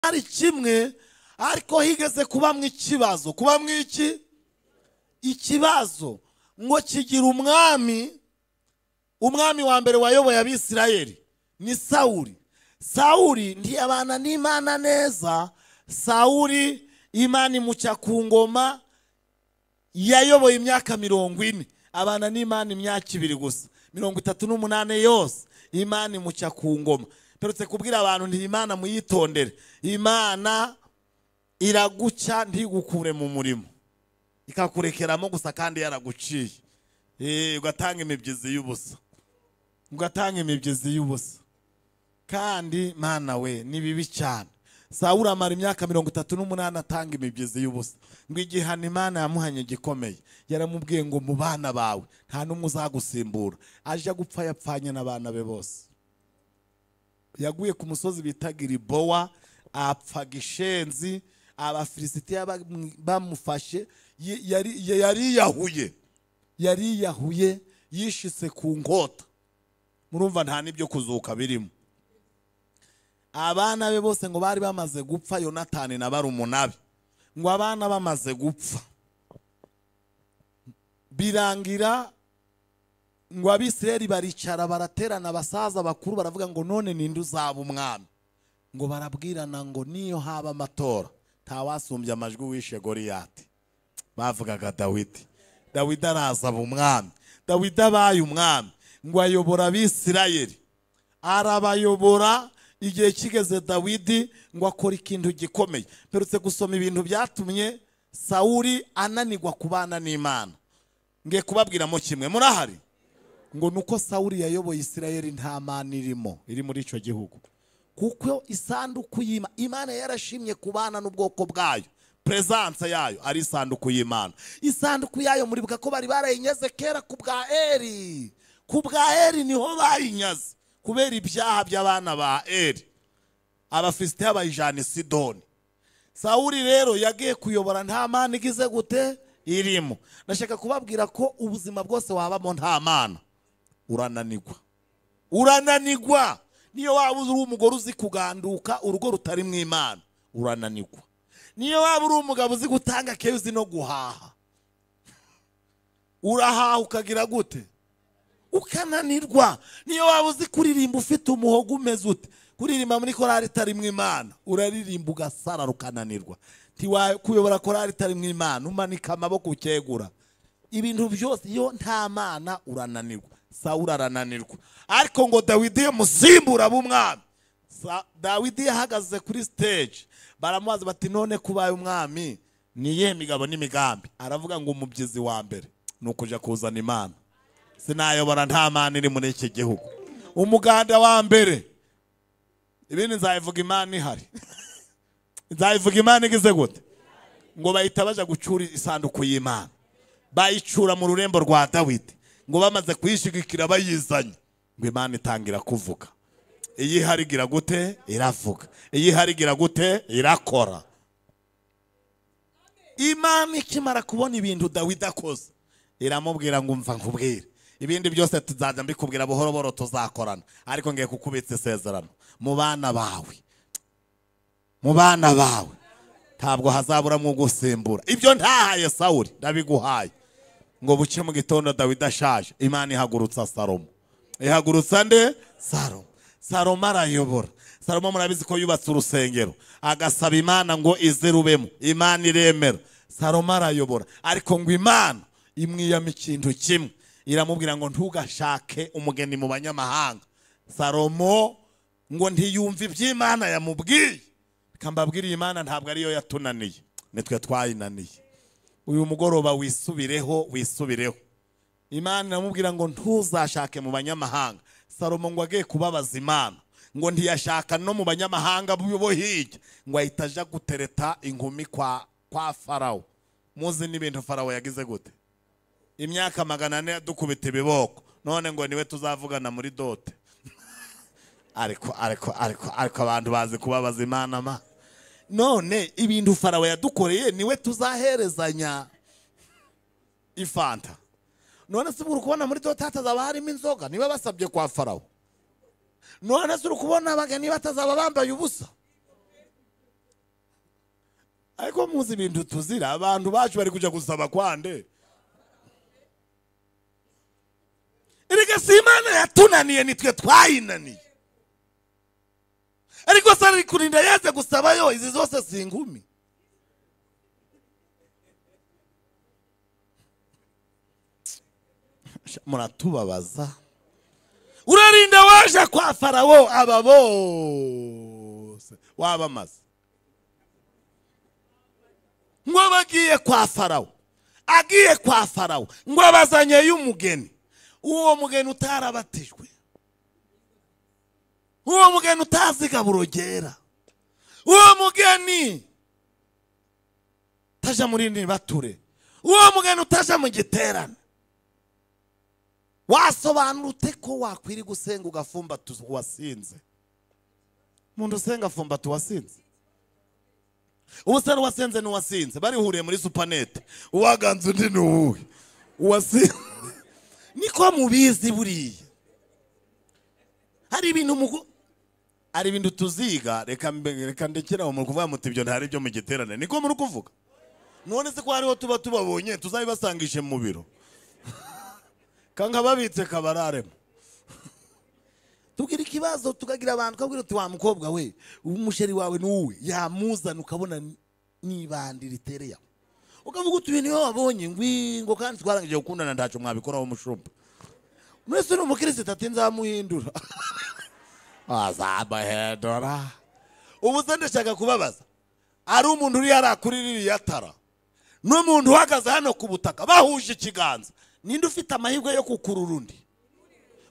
Cyari kimwe, ariko higeze kubamwe ikibazo. Kubamwe iki? Ikibazo ngo kigira umwami. Umwami wa mbere wayoboye Abisirayeli ni Sawuli. Sawuli ntiyabana n'Imana neza. Sawuli Imana imuca ku ngoma, yayoboye imyaka 40, abana n'Imana imyaka 2 gusa, 38 yose Imana imuca ku ngoma. Perutse kubwira abantu nti Imana muyitondere, Imana iraguca ntigukure mu murimo, ikakurekeramo gusa kandi yaraguciye. Ugatanga imibyizi y'ubusa, ugatanga imibyizi y'ubusa. Kandi Mana we ni bibi cyane. Sawuli amara imyaka 38 atanga imibyizi y'ubusa. Ngo igihano Imana yamuhanye gikomeye, yaramubwiye ngo mu bana bawe nta n'umwe uzagusimbura. Aje gupfa yapfanye n'abana be bose. Yaguye ku musozi bita Gilibowa, apfa gishenzi. Abafilisitiya bamufashe, yari yahuye, yishitse ku nkota. Murumva nta n'ibyo kuzuka birimo. Abana be bose ngo bari bamaze gupfa, Yonatani na barumuna be. Ngo abana bamaze gupfa, birangira ngo Abisirayeli baricara baraterana, abasaza bakuru baravuga ngo none ninde uzaba umwami? Ngo barabwirana ngo niyo haba amatora ntawasumbya amajwi wishe Goliyati. Bavugaga Dawidi. Dawidi araza umwami. Dawidi abaye umwami, ngo ayobora Abisirayeli, arabayobora. Igihe kigeze Dawidi ngo akora ikintu gikomeye. Mperutse gusoma ibintu byatumye Sawuli ananirwa kubana n'Imana. Ngiye kubabwiramo kimwe, murahari? Ngo nuko Sawuli yayoboye Isirayeli nta mana irimo iri muri ico gihugu, kuko isanduku y'Imana, Imana yarashimye kubana n'ubwoko bwayo, presence yayo ari isanduku y'Imana. Isanduku yayo muribuka ko bari barayinyaze kera ku bwa Eli. Ku bwa Eli niho bayinyaze kubera ibyaha by'abana ba Eli. Abafilisitiya bayijana i Sidoni. Sawuli rero yagiye kuyobora nta mana igize gute irimo. Ndashaka kubabwira ko ubuzima bwose wabamo nta mana urananigwa, urananigwa. Niyo waba uri umugore uzi kuganduka urugo rutari mu Imana, urananigwa. Niyo waba uri umugabo uzi gutanga keyo uzi no guhaha, urahaha ukagira gute? Ukananirwa. Niyo waba uzi kuririmba ufite umuhogo umeze ute, kuririmba muri korali itari mu Imana, uraririmba ugasara ukananirwa. Kuyobora korali itari mu Imana, umanika amaboko ukegura. Ibintu byose iyo nta mana urananirwa. Sawuli arananirwa. Ariko ngo Dawidi musimbura b'umwami. Dawidi yahagaze kuri stage, baramubaza bati none kubaye umwami ni iyihe migabo n'imigambi? Aravuga ngo umubyizi wa mbere ni ukuja kuzana Imana, sinayobora nta mana iri muri iki gihugu. Umuganda wa mbere, ibindi nzayivuga Imana ihari, nzayivuga Imana igize gute? Ngo bahita baja gucura isanduku y'Imana, bayicura mu rurembo rwa Dawidi. Ngo bamaze kuyishigikira bayizanye, ngo Imana itangira kuvuga. Iyi harigira gute? Iravuga. Iyi harigira gute? Irakora. Imana ikimara kubona ibintu Dawidi akoze, iramubwira ngo umva nkubwire, ibindi byose tuzajya mbikubwira buhoro buhoro, tuzakorana, ariko ngiye kukubitsa isezerano mu bana bawe, mu bana bawe ntabwo hazaburamo gusimbura. Ibyo ntahaye Sawuli ndabiguhaye. Ngo buke mu gitondo Dawidi ashaje, Imana ihagurutsa Salomo. Ihagurutsa nde? Salomo. Salomo arayobora. Salomo murabizi ko yubatse urusengero, agasaba Imana ngo izirubemo, Imana iremera. Salomo arayobora, ariko ngo Imana imwiyama ikintu kimwe, iramubwira ngo ntugashake umugeni mu banyamahanga. Salomo ngo ntiyumve iby'Imana yamubwiye. Kambabwira Imana ntabwo ariyo yatunaniye, nitwe twayinaniye. Uyu mugoroba wisubireho, wisubireho. Imana iramubwira ngo ntuzashake mu banyamahanga. Salomo ngo agiye kubabaza Imana, ngo ntiyashaka no mu banyamahanga bo hirya, ngo ahita aja gutereta inkumi kwa Farawo. Muzi n'ibintu Farawo yagize gute? Imyaka 400 dukubita ibiboko, none ngo niwe tuzavugana muri dote. Ariko ariko ariko ariko abantu bazi kubabaza Imana ma. None ibintu Farawo yadukoreye niwe tuzaherezanya ifanta. None se uri kubona muri dote hatazaba harimo inzoga niba basabye kwa Farawo? None se uri kubona abageni batazaba bambaye ubusa? Ariko muzi ibintu tuzira, abantu bacu bari kuja gusaba kwande. Erega si Imana yatunaniye, nitwe twayinaniye. Ariko sari kurinda yaze gusabayo izi zose si ingumi. Muratubabaza. Urarinda waje kwa Farawo aba bose wabamaze. Ngo bagiye kwa Farawo, agiye kwa Farawo ngo abazanye y'umugeni. Uwo mugeni utarabatijwe, uwo mugeni utaziga burogera, uwo mugeni taja muri bature, uwo mugeni utaja mu giterane. Wasobanura ute ko wakwiri gusenga ugafumba tuwasinze? Umuntu usenga afumba tuwasinze. Ubusara wasenze n'uwasinze barihuriye muri supanete, uwaganze undi ni uwuhe? Uwasinze. Niko mubizi buriya. Hari ibintu hari ibintu tuziga, reka ndekera mu kuvuga muti ibyo ntari byo mu giterane. Niko muri kuvuga. None se ko hariho tuba tubabonye tuzabibasangishe mu biro. Kanka babitse kabararemo. Tugira ikibazo tukagira abantu kabwira uti wa mukobwa we, umusheri wawe nuwe yamuzana ukabona nibandi ritereya. Ukavuga uti ibintu wabonye ngwingo kandi twarangije gukundana ntaco mwabikoraho mushumba. Mwese n'umukristo ati nzamuhindura. Azabahedora. Ubu se ndashaka kubabaza. Ari umuntu uri yarakuririra yatara. N'umuntu uhagaze hano ku butaka bahuje ikiganza. Ninde ufite amahirwe yo kukurura undi?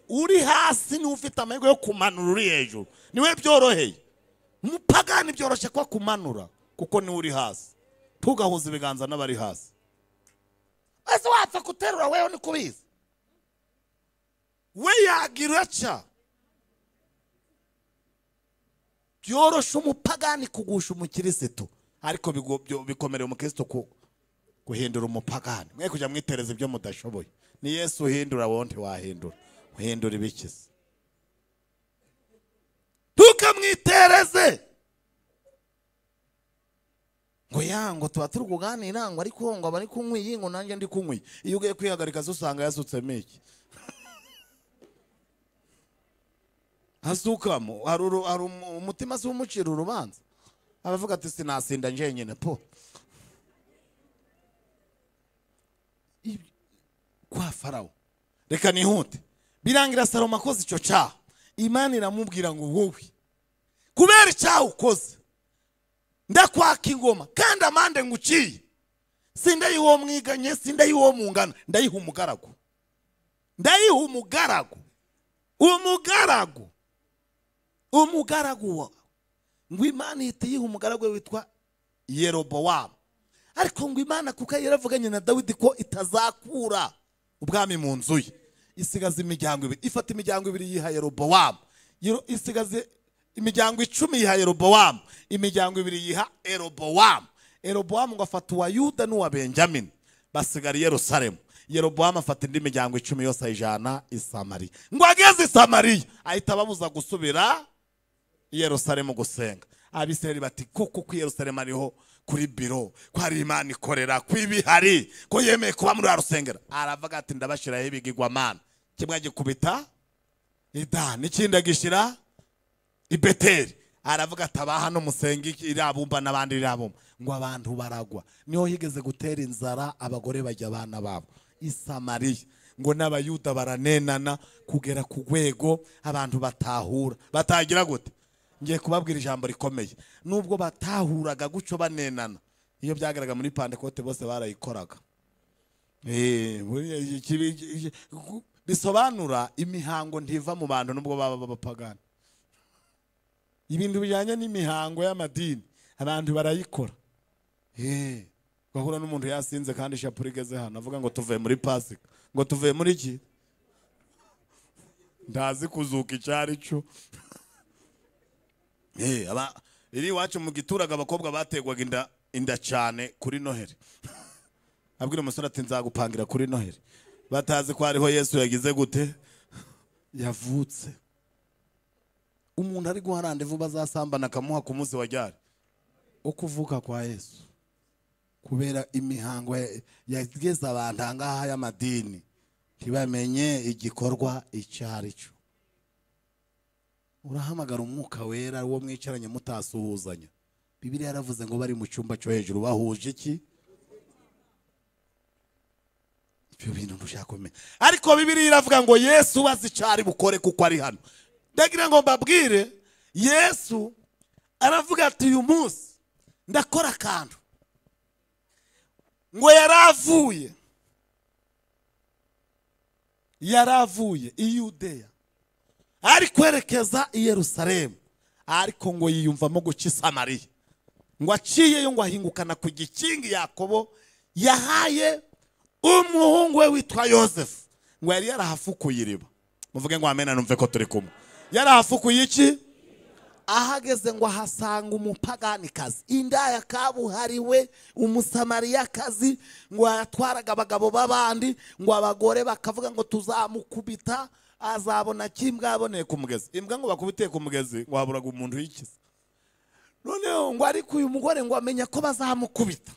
Uri hasi ni ufite amahirwe yo kumanura uri hejuru. Niwe byoroheye. Umupagani byoroshye kwa kumanura kuko ni uri hasi. Tugahuza ibiganza n'abari hasi. Ese wapfa kuterura wewe ni kubizi. We yagira cha. Byoroshe umupagani kugusha umukristo, ariko bikomereye umukristo ku guhindura umupagani. Mwe kujya mwitereza ibyo mudashoboye. Ni Yesu uhindura, wonte wahindura. Uhindura ibikize. Tukamwitereze. Ngo yango tuba turi kuganira ngo ariko ngo abari kunywi ngo nanjye ndi kunywi. Iyo ugiye kwihagarika usanga yasutsemo iki? Asukamo hari umutima si umucira urubanza. Abavuga ati sinasinda njenyine po. Kwa Farawo. Reka nihute. Birangira Salomo akoze icyo cyaha. Imana iramubwira ngo wowe kubera icyaha ukoze ndakwaka ingoma kandi amande nguciye, sindayiha uwo mwiganye, sindayiha uwo mungana, ndayiha umugaragu. Ndayiha umugaragu. Umugaragu. Umugaragu wawe. Ngo Imana ihita iyiha umugaragu witwa Yerobowamu. Ariko ngo Imana kuko yaravuganye na Dawidi ko itazakura ubwami mu nzu ye, isigaza imiryango ibiri, ifata imiryango ibiri yiha Yerobowamu. Isigaze imiryango 10 yiha Yerobowamu, imiryango 2 yiha Yerobowamu. Yerobowamu ngo afata uwa Yuda n'uwa Benjamin, basigara i Yerusalemu. Yerobowamu afata indi miryango 10 yose ayijana i Samariya. Ngo ageze i Samariya ahita ababuza gusubira i Yerusalemu gusenga. Abisirayeli bati kuko ku Yerusalemu ariho kuri biro, ko hari Imana ikorera, ko ibihari, ko yemeye kuba muri rusengero. Aravuga ati ndabashiraho ibigirwamana. Kimwe agikubita Idani, ikindi agishira i Beteli. Aravuga ati abaha no musenge irabumba n'abandi irabumba. Ngo abantu baragwa. Niho higeze gutera inzara, abagore bajya abana babo i Samariya. Ngo n'abayuda baranenana kugera ku rwego abantu batahura. Batagira gute? Ngiye kubabwira ijambo rikomeye. Nubwo batahuraga gucyo banenana, iyo byagaraga muri Pantekote bose barayikoraga. Bisobanura imihango ntiva mu bantu nubwo baba b'abapagani. Ibintu bijyanye n'imihango y'amadini abantu barayikora. Gahura n'umuntu yasinze kandi ishapure igeze hano avuga ngo tuvuye muri Pasika, ngo tuvuye muri iki? Ndazi kuzuka icyari cyo. Iri iwacu mu gituraga abakobwa bategwaga inda cyane kuri Noheli. Abwira umusore ati nzagupangira kuri Noheli. Batazi ko hariho Yesu yagize gute? Yavutse. Umuntu ari guha rendez-vous bazasambana akamuha ku munsi wa ryari? Wo kuvuka kwa Yesu. Kubera imihango yageze abantu ahangaha y'amadini, ntibamenye igikorwa icyo ari cyo. Urahamagara umwuka wera uwo mwicaranye mutasuhuzanya. Bibiliya yaravuze ngo bari mu cyumba cyo hejuru bahuje iki? Ibyo bintu ntushaka kumenya. Ariko Bibiliya iravuga ngo Yesu bazi icyo ari bukore kuko ari hano. Ndagira ngo mbabwire, Yesu aravuga ati uyu munsi ndakora akantu. Ngo yaravuye i Yudeya ari kwerekeza i Yerusalemu, ariko ngo yiyumvamo guca i Samariya. Ngo aciyeyo ngo ahingukana ku gikingi Yakobo yahaye umuhungu we witwa Yosefu. Ngo yari yarahafukuye iriba. Muvuge ngo amena numve ko turi kumwe. Yarahafukuye iki? Ahageze ngo ahasanga umupaganikazi, indaya kabuhariwe, umusamariyakazi. Ngo yatwaraga abagabo b'abandi, ngo abagore bakavuga ngo tuzamukubita azabona kimbwa aboneye ku mugezi. Imbwa ngo bakubiteye ku mugezi ngo haburaga umuntu yikiza. Noneho ngo ariko uyu mugore ngo amenya ko bazamukubita,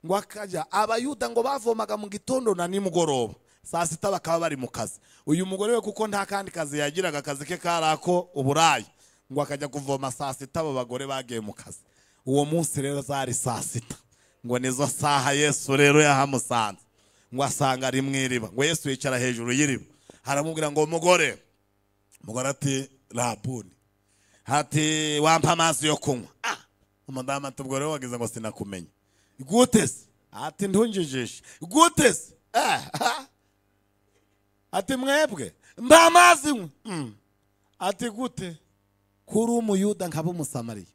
ngo akajya abayuda ngo bavomaga mu gitondo na nimugoroba saa sita bakaba bari mu kazi. Uyu mugore we kuko nta kandi kazi yagiraga, akazi ke karako uburayi, ngo akajya kuvoma saa sita abo bagore bagiye mu kazi. Uwo munsi rero zari saa sita, ngo nizo saha Yesu rero yahamusanze. Ngo asanga ari mu iriba. Ngo Yesu yicara hejuru y'iriba, aramubwira ngo mugore. Mugore ati rabuni, ati wampa amazi yo kunywa. Umudamu ati ubwo rero wagize ngo sinakumenya. Gute se? Ati ntunjijishe. Gute se? Ati mwebwe mpa amazi nywe. Ati gute? Kuri umuyuda nkaba umusamariya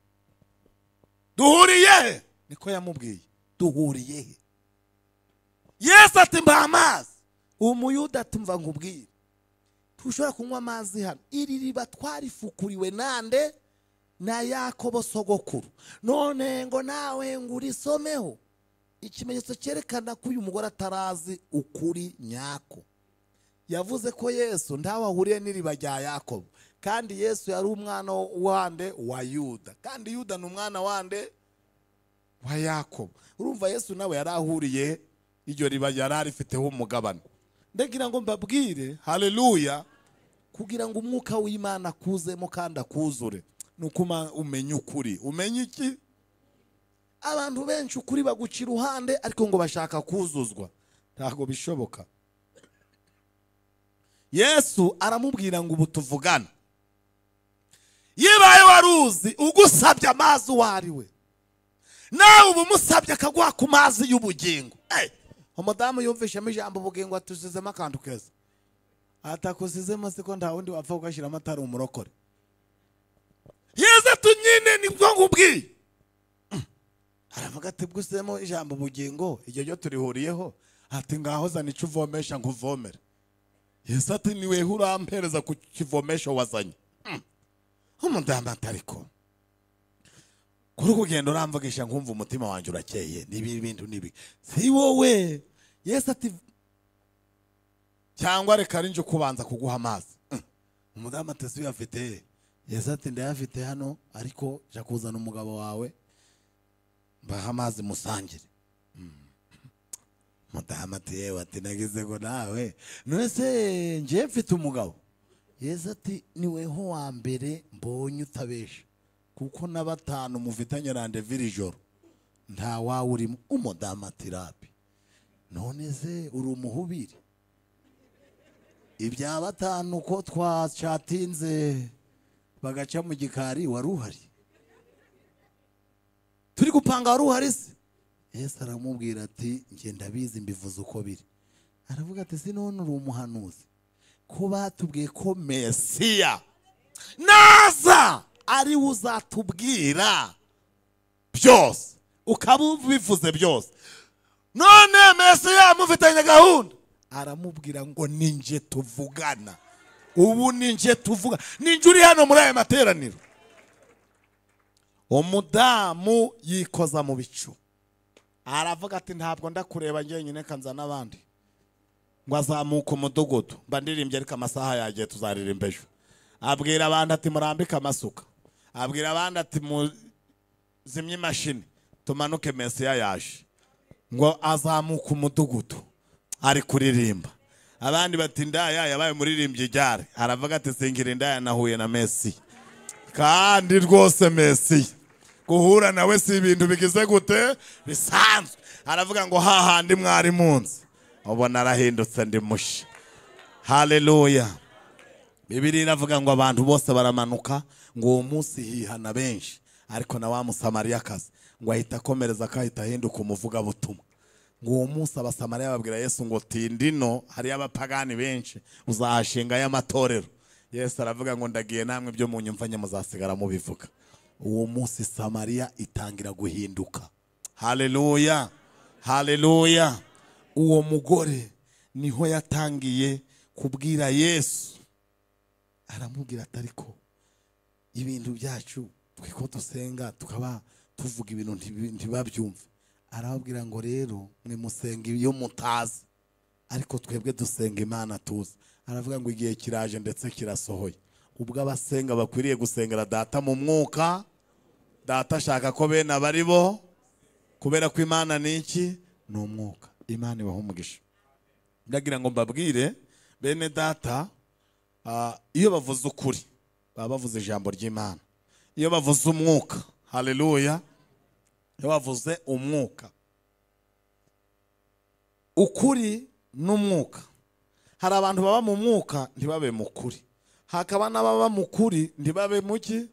duhuriye he? Niko yamubwiye, duhuriye he? Yesu ati mpa amazi. Umuyuda ati mva nkubwire, ntushobora kunywa amazi hano. Iri riba twarifukuriwe nande? Na Yakobo sogokuru. None ngo nawe ngo urisomeho. Ikimenyetso cyerekana ko uyu mugore atarazi ukuri nyako. Yavuze ko Yesu ntawe ahuriye n'iriba rya Yakobo, kandi Yesu yari umwana wande? Wa Yuda, kandi Yuda ni umwana wande? Wa Yakobo. Urumva Yesu nawe yari ahuriye iryo riba, yari arifiteho umugabane. Ndagira ngo mbabwire, haleluya, kugira ngo umwuka w'Imana akuzemo kandi akuzure, nuko umenye ukuri. Umenye iki? Abantu benshi ukuri baguca iruhande, ariko ngo bashaka kuzuzwa. Ntabwo bishoboka. Yesu aramubwira ngo ubu tuvugana, yibaye waruzi ugusabye amazi uwo ari we, nawe ubu umusabye akaguha ku mazi y'ubugingo. Umudamu yumvishemo ijambo ubugingo atusizemo akantu keza. Atakusizemo siko nta wundi wapfa kugashyiramo atari umurokore. Yesu ati nyine nibwo nkubwiye. Aravuga ati bwusemo ijambo ubugingo, iryo ryo turihuriyeho. Ati ngaho zana icyo uvomesha nkuvomere. Yesu ati niwe urampereza ku kivomesho wazanye. Umudamu ati ariko kuri kugenda uramvugisha nkumva umutima wanjye urakeye, nibi bintu nibi si wowe. Yesu ati cyangwa reka ari nje kubanza kuguha amazi. Umudamu ati si uyafite? Yesu ati ndayafite hano, ariko jya kuzana umugabo wawe mbaha amazi musangire. Umudamu ati yewe, ati nagize ngo nawe none nje mfite umugabo. Yesu ati niweho wa mbere mbonye utabesha, kuko na batanu mufitanye rendez-vous ijoro nta wawe urimo. Umudamu ati rabi, none se uri umuhubiri? Ibya batanu ko twacatinze bagaca mu gikari wari uhari? Turi gupanga wari uhari se? Yesu aramubwira ati njye ndabizi mbivuze uko biri. Aravuga ati si none uri umuhanuzi? Ko batubwiye ko Mesiya naza ari uzatubwira byose, ukaba ubivuze byose. None Mesiya mufitanye gahunda. Aramubwira ngo ninje tuvugana. Ubu ninje tuvuga, ninje uri hano muri aya materaniro. Umudamu yikoza mu bicu, aravuga ati ntabwo ndakureba njyenyine, kanza n'abandi. Ngo azamuka umudugudu, mba ndirimbye ariko amasaha yagiye, tuzaririmba ejo. Abwira abandi ati murambike amasuka, abwira abandi ati muzimye imashini tumanuke, Mesiya yaje. Ngo azamuka umudugudu ari kuririmba. Abandi bati indaya yabaye umuririmbyi igare. Aravuga ati sinkira indaya, nahuye na Messi. Kandi rwose Messi guhura nawe si ibintu bigize gute bisanzwe. Aravuga ngo hahandi mwari munsi ubona arahindutse ndi mushi. Haleluya. Bibiliya iravuga ngo abantu bose baramanuka, ngo uwo munsi hihana benshi, ariko na wa Musamariyakazi ngo ahita akomereza akahita ahinduka umuvugabutumwa. Ngo uwo munsi Abasamariya babwira Yesu ngo tindino hariyo abapagani benshi, uzahashinga y'amatorero. Yesu aravuga ngo ndagiye namwe ibyo munyumvanye muzasigara mubivuga. Uwo munsi Samariya itangira guhinduka. Haleluya, haleluya. Uwo mugore niho yatangiye kubwira Yesu, aramubwira ati ariko ibintu byacu twiko dusenga tukaba tuvuga ibintu ntibabyumve. Arababwira ngo rero mwe musenga iyo mutazi, ariko twebwe dusenga Imana tuzi. Aravuga ngo igihe kiraje ndetse kirasohoye, ubwo abasenga bakwiriye gusengera Data mu mwuka. Data ashaka ko bene abari bo, kubera ko Imana ni iki? Ni umwuka. Imana ibaha umugisha. Ndagira ngo mbabwire bene Data, iyo bavuze ukuri baba bavuze ijambo ry'Imana. Iyo bavuze umwuka, haleluya, iyo bavuze umwuka, ukuri n'umwuka. Hari abantu baba mu mwuka ntibabe mu kuri, hakaba n'ababa mu kuri ntibabe mu ki?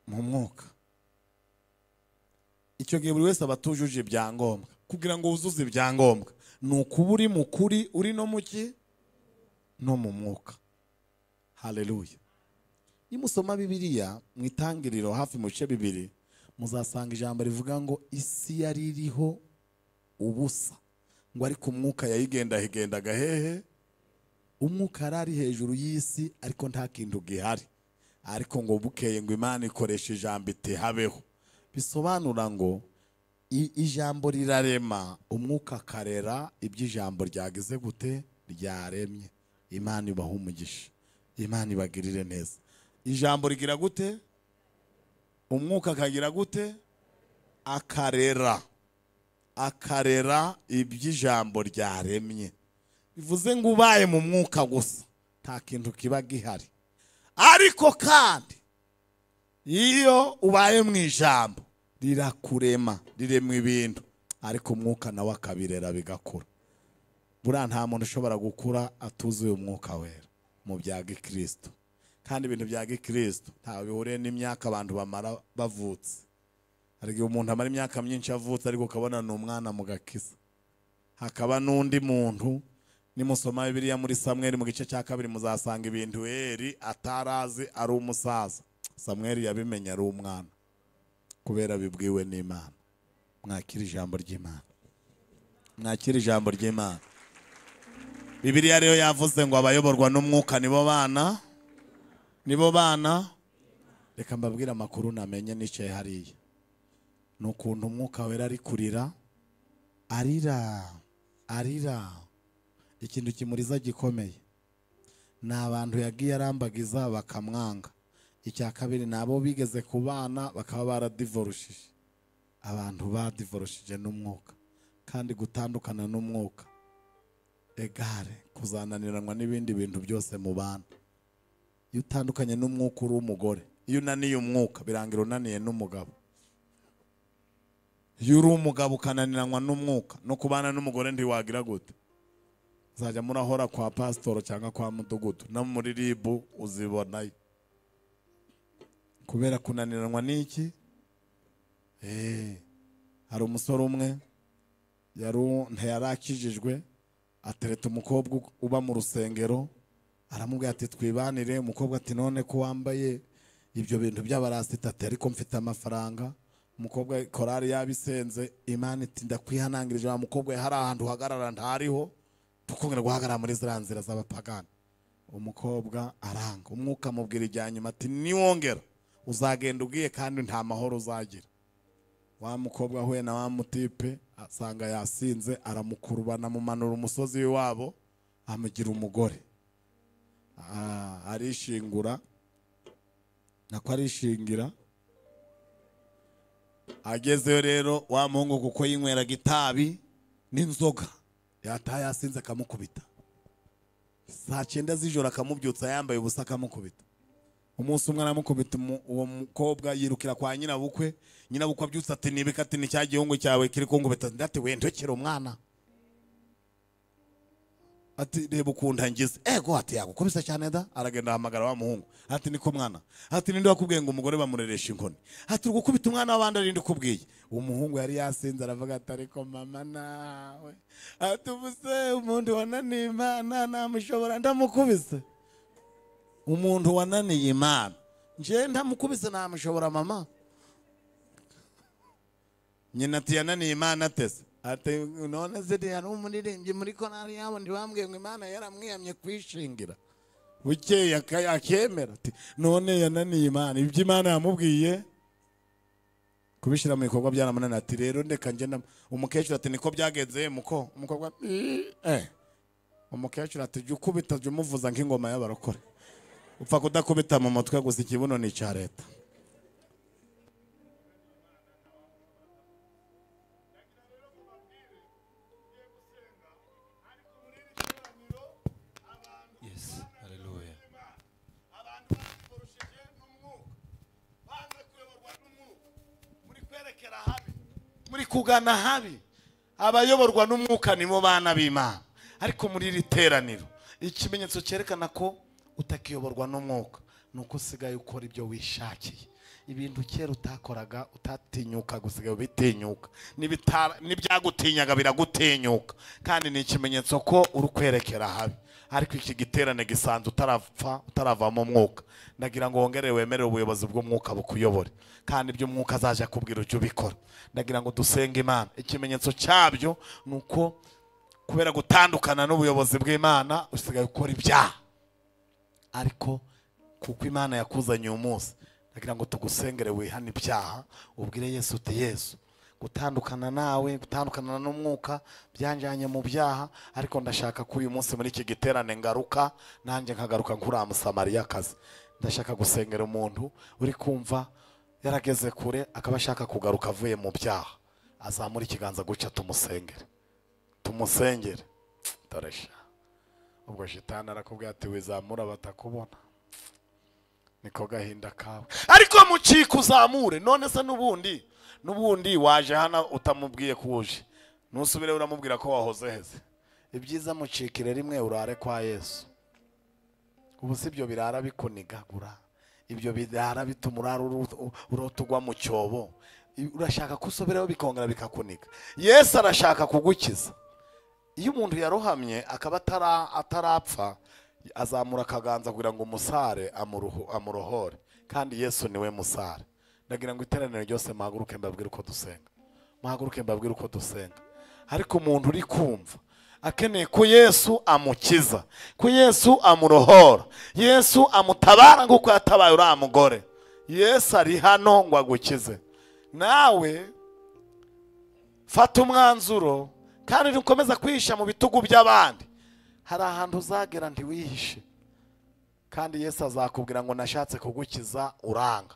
Mu mwuka. Icyo gihe buri wese aba atujuje ibyangombwa. Kugira ngo wuzuze ibyangombwa ni ukuba uri mu kuri, uri no mu ki? No mu mwuka. Haleluya. Nimusoma Bibiliya mu itangiriro hafi mu bice 2, muzasanga ijambo rivuga ngo isi yari iriho ubusa, ngo ariko umwuka yayigendagendaga hehe? Umwuka ari hejuru y'isi ariko nta kintu gihari. Ariko ngo bukeye ngo Imana ikoresha ijambo iti habeho. Bisobanura ngo ijambo rirarema, umwuka akarera ibyo ijambo ryagize gute? Ryaremye. Imana ibaha umugisha, Imana ibagirire neza. Ijambo rigira gute? Umwuka akagira gute? Akarera, akarera ibyo ijambo ryaremye. Bivuze ngo ubaye mu mwuka gusa nta kintu kiba gihari. Ariko kandi iyo ubaye mu ijambo rirakurema, riremwa ibintu, ariko umwuka nawe akabirera bigakura. Buriya nta muntu ushobora gukura atuzuye umwuka wera mu bya Gikristo. Kandi ibintu bya Gikristo ntawe bihuriye n'imyaka abantu bamara bavutse. Hari igihe umuntu amara imyaka myinshi avutse ariko ukabona ni umwana mu gakiza. Hakaba n'undi muntu, nimusoma Bibiliya muri Samweli mu gice cya 2 muzasanga ibintu Eli atarazi ari umusaza. Samweli yabimenye ari umwana kubera bibwiwe n'Imana. Mwakira ijambo ry'Imana, mwakira ijambo ry'Imana. Bibiliya rero yavuze ngo abayoborwa n'umwuka nibo bana, nibo bana. Reka mbabwire amakuru namenye nicaye hariya. Ni ukuntu umwuka wera ari kurira, arira, arira. Ikintu kimuriza gikomeye ni abantu yagiye arambagiza bakamwanga. Icya kabiri ni abo bigeze kubana bakaba baradivorushije. Abantu badivorushije n'umwuka. Kandi gutandukana n'umwuka egare kuzananiranwa n'ibindi bintu byose mu bana. Iyo utandukanye n'umwuka uri umugore, iyo unaniye umwuka birangira unaniye n'umugabo. Iyo uri umugabo ukananiranwa n'umwuka, no kubana n'umugore ntiwagira gute? Uzajya murahora kwa pasitoro cyangwa kwa mudugudu, no muri ribu uzibonayo. Kubera kunaniranwa n'iki? Hari umusore umwe ntiyarakijijwe, atereta umukobwa uba mu rusengero, aramubwira ati twibanire. Umukobwa ati none ko wambaye ibyo bintu by'abarasita? Ati ariko mfite amafaranga. Umukobwa korari yabisenze, Imana iti ndakwihanangirije wa mukobwa, hari ahantu uhagarara ntariho, tukongera guhagarara muri ziriya nzira z'abapagani. Umukobwa aranga. Umwuka amubwira ijya nyuma ati niwongera uzagenda ugiye kandi nta mahoro uzagira. Wa mukobwa ahuye na wa mutipe asanga yasinze, aramukurubana amumanura umusozi w'iwabo, amugira umugore. Arishingura, nako arishingira. Agezeyo rero wa muhungu kuko yinyweraga itabi, N'inzoga yataha yasinze akamukubita. Saa 9 z'ijoro akamubyutsa yambaye ubusa akamukubita. Umunsi umwe aramukubita, uwo mukobwa yirukira kwa nyinabukwe. Nyinabukwe abyutsa ati nibika, ati ni cya gihungu cyawe kiri kungubita. Ati we ndokera umwana, ati reba ukuntu angize. Ego, ati yagukubise cyane da. Aragenda ahamagara wa muhungu, ati niko mwana, ati ninde wakubwiye ngo umugore bamureresha inkoni? Ati uri gukubita umwana w'abandi ari nde ukubwiye? Umuhungu yari yasinze aravuga ati ariko mama nawe, ati ubuse umuntu wananiye Imana namushobora ndamukubise? Umuntu wananiye Imana nje ndamukubise namushobora mama? Nyina ati yananiye Imana atese? Ati none se yari umuririmbyi muri korali yabo, ntibambwiye ngo Imana yaramwiyamye kwishingira? Bukeye akemera ati none yananiye Imana, ibyo Imana yamubwiye kubishyira mu bikorwa byaramunaniye. Ati rero ndeka nje. Umukecuru ati niko byagenze muko? Umukobwa umukecuru ati jya ukubita, jya umuvuza nk'ingoma y'abarokore, upfa kudakubita mu mutwe gusa, ikibuno ni icya leta. Yes, hallelujah. Abantu bakorosheje n'umwuka, banze kuyoborwa n'umwuka, muri kwerekera habi, muri kugana habi. Abayoborwa n'umwuka nibo bana b'Imana. Ariko muri iri teraniro ikimenyetso cyerekana ko utakiyoborwa n'umwuka nuko usigaye ukora ibyo wishakiye. Ibintu kera utakoraga utatinyuka gusigaye ubitinyuka, n'ibyagutinyaga biragutinyuka, kandi ni ikimenyetso ko uri kwerekera habi. Ariko iki giterane gisanzwe utarapfa, utaravamo umwuka, ndagira ngo wongere wemerere ubuyobozi bw'umwuka bukuyobore, kandi ibyo umwuka azaje akubwira ujye ubikora. Ndagira ngo dusenge Imana. Ikimenyetso cyabyo ni uko kubera gutandukana n'ubuyobozi bw'Imana usigaye ukora ibyaha. Ariko kuko Imana yakuzanye uyu munsi, ndagira ngo tugusengere wihane ibyaha, ubwire Yesu uti Yesu, gutandukana nawe, gutandukana n'umwuka byanjanye mu byaha, ariko ndashaka ko uyu munsi muri iki giterane ngaruka, nanjye nkagaruka nk'uriya Musamariyakazi. Ndashaka gusengera umuntu uri kumva yarageze kure akaba ashaka kugaruka avuye mu byaha, azamura ikiganza gutya tumusengere, tumusengere. Dore sha, ubwo shitani arakubwira ati wizamura batakubona, niko gahinda kawe, ariko mucika uzamure. None se n'ubundi waje hano utamubwiye ko uje, nusubire uramubwira ko wahoze heze. Ibyiza mucikire rimwe urare kwa Yesu. Ubu si ibyo birara bikunigagura, ibyo birara bituma urara urota ugwa mu cyobo, urashaka ko usubireho bikongera bikakuniga. Yesu arashaka kugukiza. Iyo umuntu yarohamye akaba atarapfa, azamura akaganza kugira ngo umusare amurohore, kandi Yesu niwe musare. Ndagira ngo iteraniro ryose muhaguruke mbabwire uko dusenga, muhaguruke mbabwire uko dusenga. Ariko umuntu uri kumva akeneye ko Yesu amukiza, ko Yesu amurohora, Yesu amutabara nk'uko yatabaye uriya mugore, Yesu ari hano ngo agukize. Nawe fata umwanzuro, kandi ntukomeza kwihisha mu bitugu by'abandi. Hari ahantu uzagera ntiwihishe, kandi Yesu azakubwira ngo nashatse kugukiza uranga.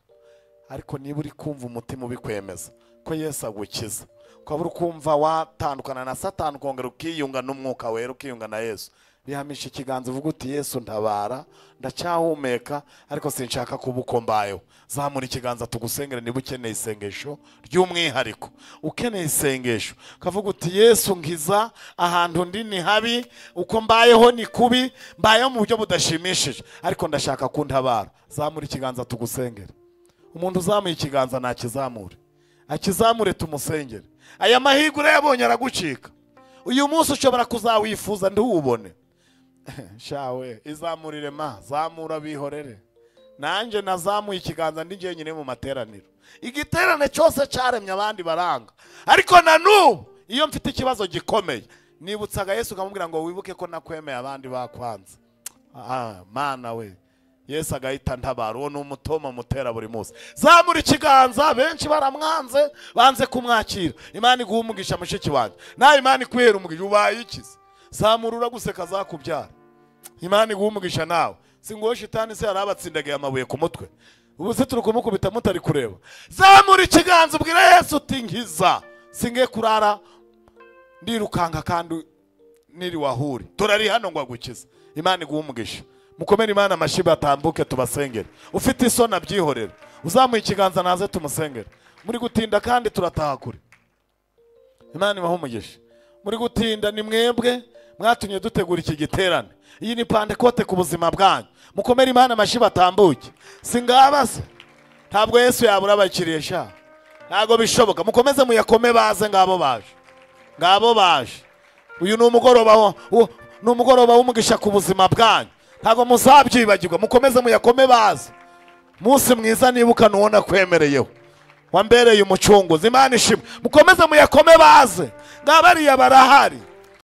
Ariko niba uri kumva umutima ubikwemeza ko Yesu agukiza, ukaba uri kumva watandukana na Satani ukongera ukiyunga n'umwuka wera, ukiyunga na Yesu, bihamisha ikiganza uvuga uti Yesu ntabara, ndacyahumeka ariko sinshaka kuba uko mbayeho. Zamura ikiganza tugusengere niba ukeneye isengesho ry'umwihariko, ukeneye isengesho ukavuga uti Yesu nkiza, ahantu ndi ni habi, uko mbayeho ni kubi, mbayeho mu buryo budashimishije, ariko ndashaka kuntabara. Zamura ikiganza tugusengere. Umuntu uzamuye ikiganza nakizamure, akizamure tumusengere. Aya mahirwe urayabonye aragucika. Uyu munsi ushobora kuzawifuza ntiwubone. Shawe izamurire ma, zamura bihorere. Nanjye nazamuye ikiganza ndi njyenyine mu materaniro. Igiterane cyose cyaremye abandi baranga, ariko na n'ubu iyo mfite ikibazo gikomeye nibutsaga Yesu nkamubwira ngo wibuke ko nakwemeye abandi bakwanze. Mana we, Yesu agahita ntabara. Uwo ni umutoma mutera buri munsi. Zamura ikiganza, benshi baramwanze, banze kumwakira. Imana iguha umugisha mushiki wanjye, nawe Imana ikuhera umugisha, ubaye ikize. Zamura uraguseka azakubyara. Imana iguha umugisha nawe. Si ngo shitani se yarabatsindagiye amabuye ku mutwe, ubu se turi kumukubita mutari kureba. Zamura ikiganza ubwira Yesu uti nkiza, singiye kurara Ndirukanka kandi niri wahuri. Turari hano ngo agukize. Imana iguhe umugisha. Mukomere Imana amashyi batambuke tubasengere. Ufite isoni abyihorere. Uzamuye ikiganza naze tumusengere. Muri gutinda kandi turataha kure. Imana ibahe umugisha. Muri gutinda ni mwebwe mwatumye dutegura iki giterane. Iyi ni Pantekote ku buzima bwanyu. Mukomere Imana amashyi batambuke. Singaba se. Ntabwo Yesu yabura abakiriye sha. Ntabwo bishoboka. Mukomeze muyakome baze ngabo baje. Ngabo baje. Uyu ni umugoroba ni umugoroba w'umugisha ku buzima bwanyu. Ntabwo muzabyibagirwa. Mukomeze muyakome baze. Munsi mwiza nibuka nuwona kwemereyeho. Wambereye umucunguzi. Imana ishimwe. Mukomeze muyakome baze. Ngabariya barahari.